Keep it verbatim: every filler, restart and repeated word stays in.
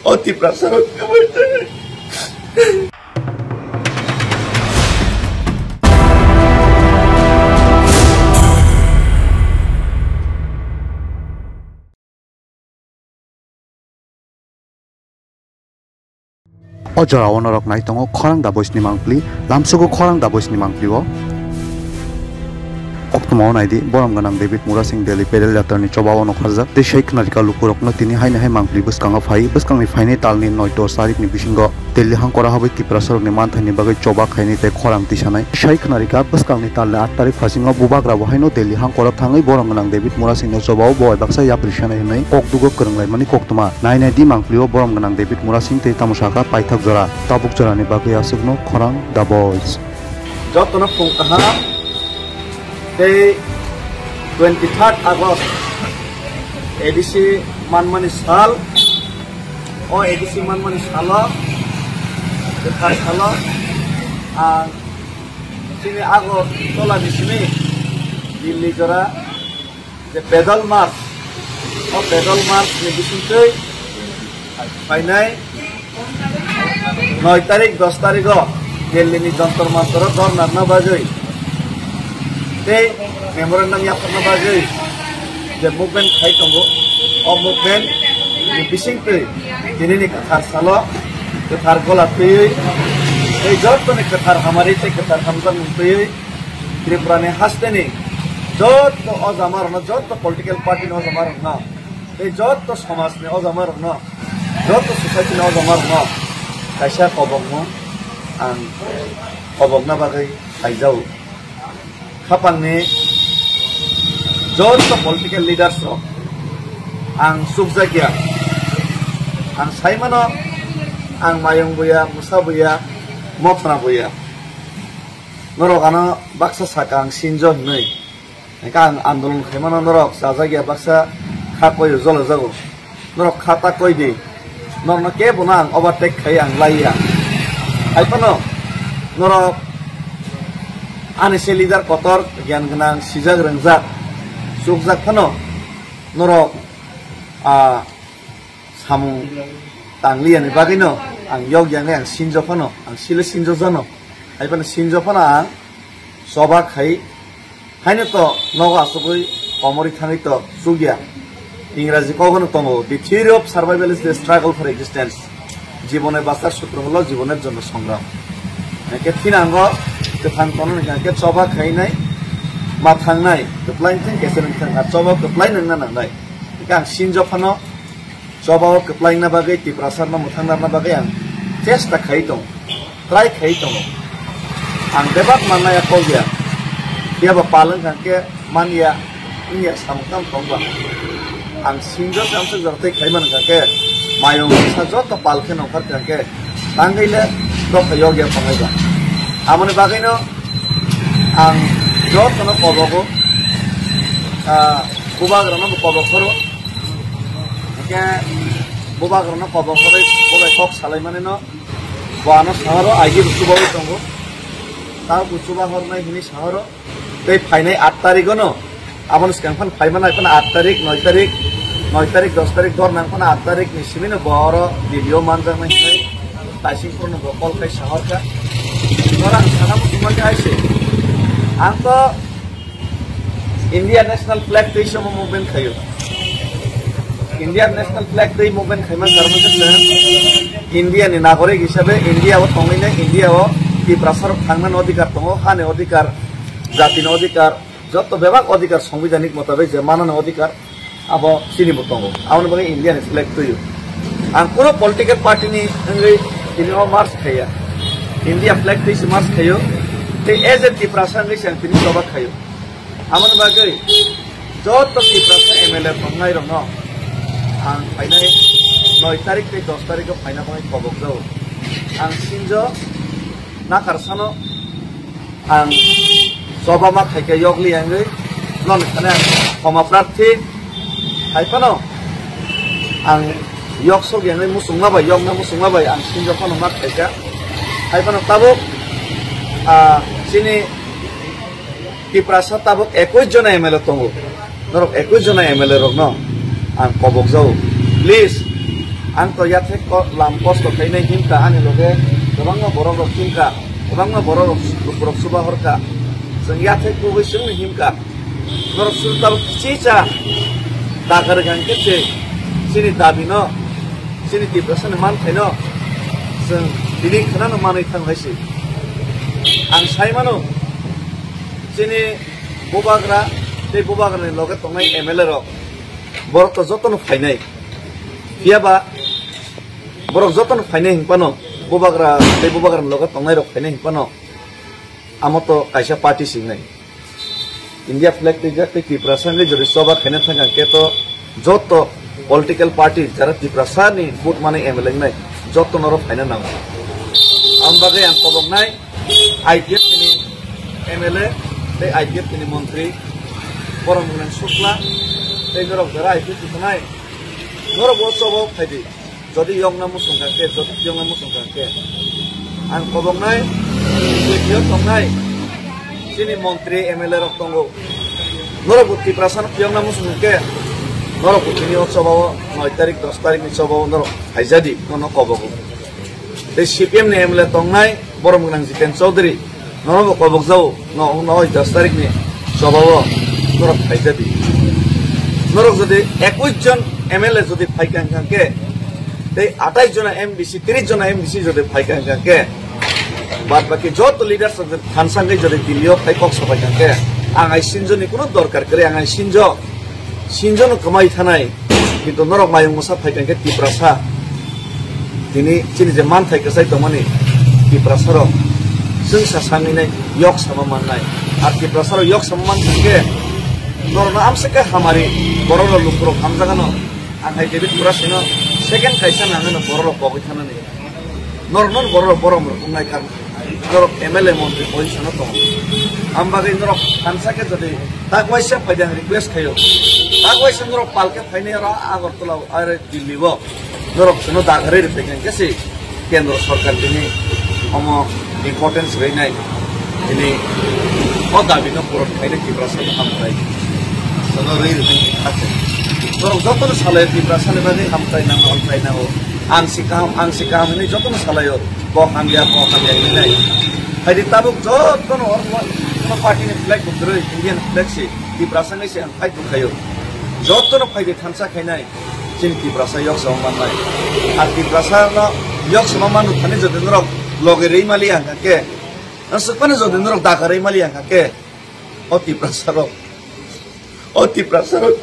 O Tiprasa rok. O jora o norok nai tongo khorang da boisni mangpli, lamsogo khorang da boisni mangpli o. Koktwma o naidi, borom gwnang David Murasing Delhi pedal yatrani choba o nokharjak, tei sai khwnarikha lukurokno tini haino hai mangpli bwskango phai, bwskangni phainai talni noito sarikni bisingo Delhi hangkora habwi Tiprasarokni manthaini bagwi choba khainai tei khorang tisanai. Sai khwnarikha bwskangni talni aat tarik phasingo bubagrabo haino Delhi hangkora thangwi borom gwnang David Murasingno choba o bowai baksa yapri sanai hwnwi kokdugo kwrwnglaimani koktwma. Nai nai di mangpli o borom gwnang David Murasing tei tamo sakha paithak jora. Tabuk jorani bagwi aswkno khorang da bois. Jotono phung kaham tei twenty third August A D C manmani sal, o A D C manmani salo, kwthar salo, ang chini Agartala ni simi Delhi jora je pedal march, o pedal march ni bisingtwi phainai noi tarik, dos tarik o Delhi ni Jantar Mantar o dhorna rwna bagwi tei memorandum yapharna bagwi je movement khai tongo, o movement ni bisingtwi tini ni kwthar salo kwthar gola twiwi tei jottoni kwthar hamari tei kwthar hamjakmung twiwi Tripura ni hasteni jotto o jama rokno, jotto political party ni o jama rokno tei jotto somaj ni o jama rokno, jotto society ni o jama rokno kaisa kobokno ang kobokna bagwi khaijao. Khapangni jotto political leaders rok ang chukjakya, ang saimano ang mayung buya, musa buya, mothra buya. Norok ano baksa saka ang sinjo hinwi. Hingke ang andolon khaimano norok chajakya baksa kha koiyo jolajago. Norok kha ta koi di. Norokno kebono ang overtake khai ang laiya. Haiphano norok ani se leader kotor, giyan gwnang, sijak rwngjak, chukjak phano norok, ah, samung tangliyani bagwino ang yokya wngwi ang sinjo phano, ang sile sinjo jano, hai phano sinjo phano ang choba khai, haino to nogo asugwi komorwi thangwi to chukya. Ingraji kogono tongo, "The theory of survival is the struggle for existence." Jibone bachar sutro holo jiboner jonno songram. Hingke thinango kwthang tono hingke choba khainai, ma thangnai, kwplai thang kesa nang thang, choba kwplai nangna nangnai. Hingke ang sinjo phano, choba o kwplaina bagwi, Tiprasa no mwthang narna bagwi ang chesta khai tongo, try khai tongo. Ang bebak mannaya kok ya, phiya ba pal wngkha khe man ya, wng ya samung tang tong ba. Ang sinjo samsok jora tei khai man wngkha khe, mayung sa joto pal khe nongkhar kha khe, tangwi le dopha yok ya tongnai ba. Amoni bagwi no ang joto no kobogo, ah, bubagra no bo kobok phoro. Hingke bubagrano kobok horoi bobai kok salaimanino bo ano sahoro aigi bo chubaui tongo. Tabo bo chuba hornai hini sahoro tei phainai aat tarikgono, aboni swkang phano phaimanai phano aat tarik, noi tarik, noi tarik, dos tarik dor nang phano aat tarikni simino bo oro Delhi-o manjaknai hinwi Taisingphurno bo call khai sahorkha. Oro ang sana muchungma khe hai se. Ang to India National Flag twi se omo movement khaio. India National Flag twi movement khaima karon khe chwng India ni nagorik hisabe India o tongwi nai, India o Tiprasa rok thangna ni odhikar tongo, ha ni odhikar, jati ni odhikar, joto bebak odhikar sangbidhanik motabik je mana ni odhikar abo chini bo tongo. Aboni bagwi India ni flag twio. Ang kuno political party ni wngwi tini o march khaiya. India flag twi se march khaio. Tei as a Tiprasa wngwi se ang tini choba khaio. Aboni bagwi joto Tiprasa M L A tongnai rokno ang phainai noi tarik tei dos tarik o phaina bagwi kobok jago. Ang sinjo nakar sano ang choba ma khaikha yokli wngwi nono thani ang khoma prarthi hai phano ang yok sok wngwi muchungma bai yokna muchungma bai ang sinjo phano ma khaikha hai phano tabuk, ah, chini Tiprasa tabuk ekwis jona M L A tongo. Norok ekwis jona M L A rokno ang kobok jago. Please, Ang to yathek ko-, lam kosto khainai himkha, ani loge kwbangma borok rok himkha, kwbangma borok rok, rok suba horkha. Chwng yathek kugui chwngno himkha. Norok chwng tabuk kichicha dagar hwnkhe se chini dabi no, chini Tiprasani manthaino chwng tini khwnano manwi thang hai se. Ang sai mano, chini bubagra tei bubagrani loge tongnai M L A rok, borok to jotono phainai. Phiya ba borok jotono phainai hinphano, bubagra tei bubagrani loge tongnai rok phainai hinphano, amo to kaisa party se wngnai. India flag twijak tei Tiprasa wngwi jodi choba khaina thang khe to joto political party jara Tiprasani vote manwi M L A wngnai, joto norok phaina nango. Ang bagwi ang koboknai I P F ni M L A tei I P F ni montri Boromgwnang Sukla tei norok jara I P F ni tongnai, norok bo choba phaidi. Jodi yokna muchung kha khe, jodi yokna muchung kha khe, ang koboknai, B J P o tongnai chini montri M L A rok tongo. Norok bo Tiprasa no yokna muchung kha khe, norok bo tini o choba o noi tarik, dos tarik ni choba o norok phaijadi, nono kobogo. Tei C P M ni M L A tongnai, Boromgwnang Jiten Chaudhary, norok bo kobok jao, no, no, dos tarik ni choba o norok phaijadi. Norok jodi ekwis jon M L A jodi phaikha hwnkha khe, tei atais jona M D C, tris jona M D C jodi phaikha hwnkha khe, bad baki joto leaders rok jodi thansa wngwi jodi Delhi o phai kok sapai kha khe, ang ai sinjo ni kuno dorkar kwrwi, ang ai sinjo, sinjo no kwmai thanai. Kintu norok mayung masa phai kha khe Tiprasa, tini chini je manthai kwchai tongmani Tiprasa rok chwngsa sangwi nai yok sama mannai. Ar Tiprasa rok yok sama man kha khe norokno amswk khe hamari, borok rok lukurok hamjagano. Ang hai David Kurasino second kaisa nangano borok rok kogwi thanani. Norok non borok rok borom rok wngnai kar. Norok M L A montri position o tongo. Ang bagwi norok thansa khe jodi tak waisa phaidi ang request khaio. Tak waisa norok palke phainai oro Agartala o, are Delhi o. Norok chwngno dagarwi rwphai khe se kendro sarkar tini omo importance rwnai. Tini o dabi no puron khainai Tiprasa no hamkrai. Chwngno rwi rwphai khe. Norok jotono salai Tiprasa ni bagwi hamkrai nango, hamkrai nango. Ang si kaham, ang si kaham hinwi jotono salaio. Bo hamya, bo hamya hinwi nai. Haidi tabuk jotono oro no party ni flag bo kwrwi, Indian flag si, Tiprasa wngwi se ang fight bo khaio. Jotono phaidi thansa khainai, chini Tiprasa yok sama mannai. Ar Tiprasa no yok sama manu thani jodi norok loge rwi mali ang kha khe, ang swkmani jodi norok daga rwi mali ang kha khe, o Tiprasa rok, o Tiprasa rok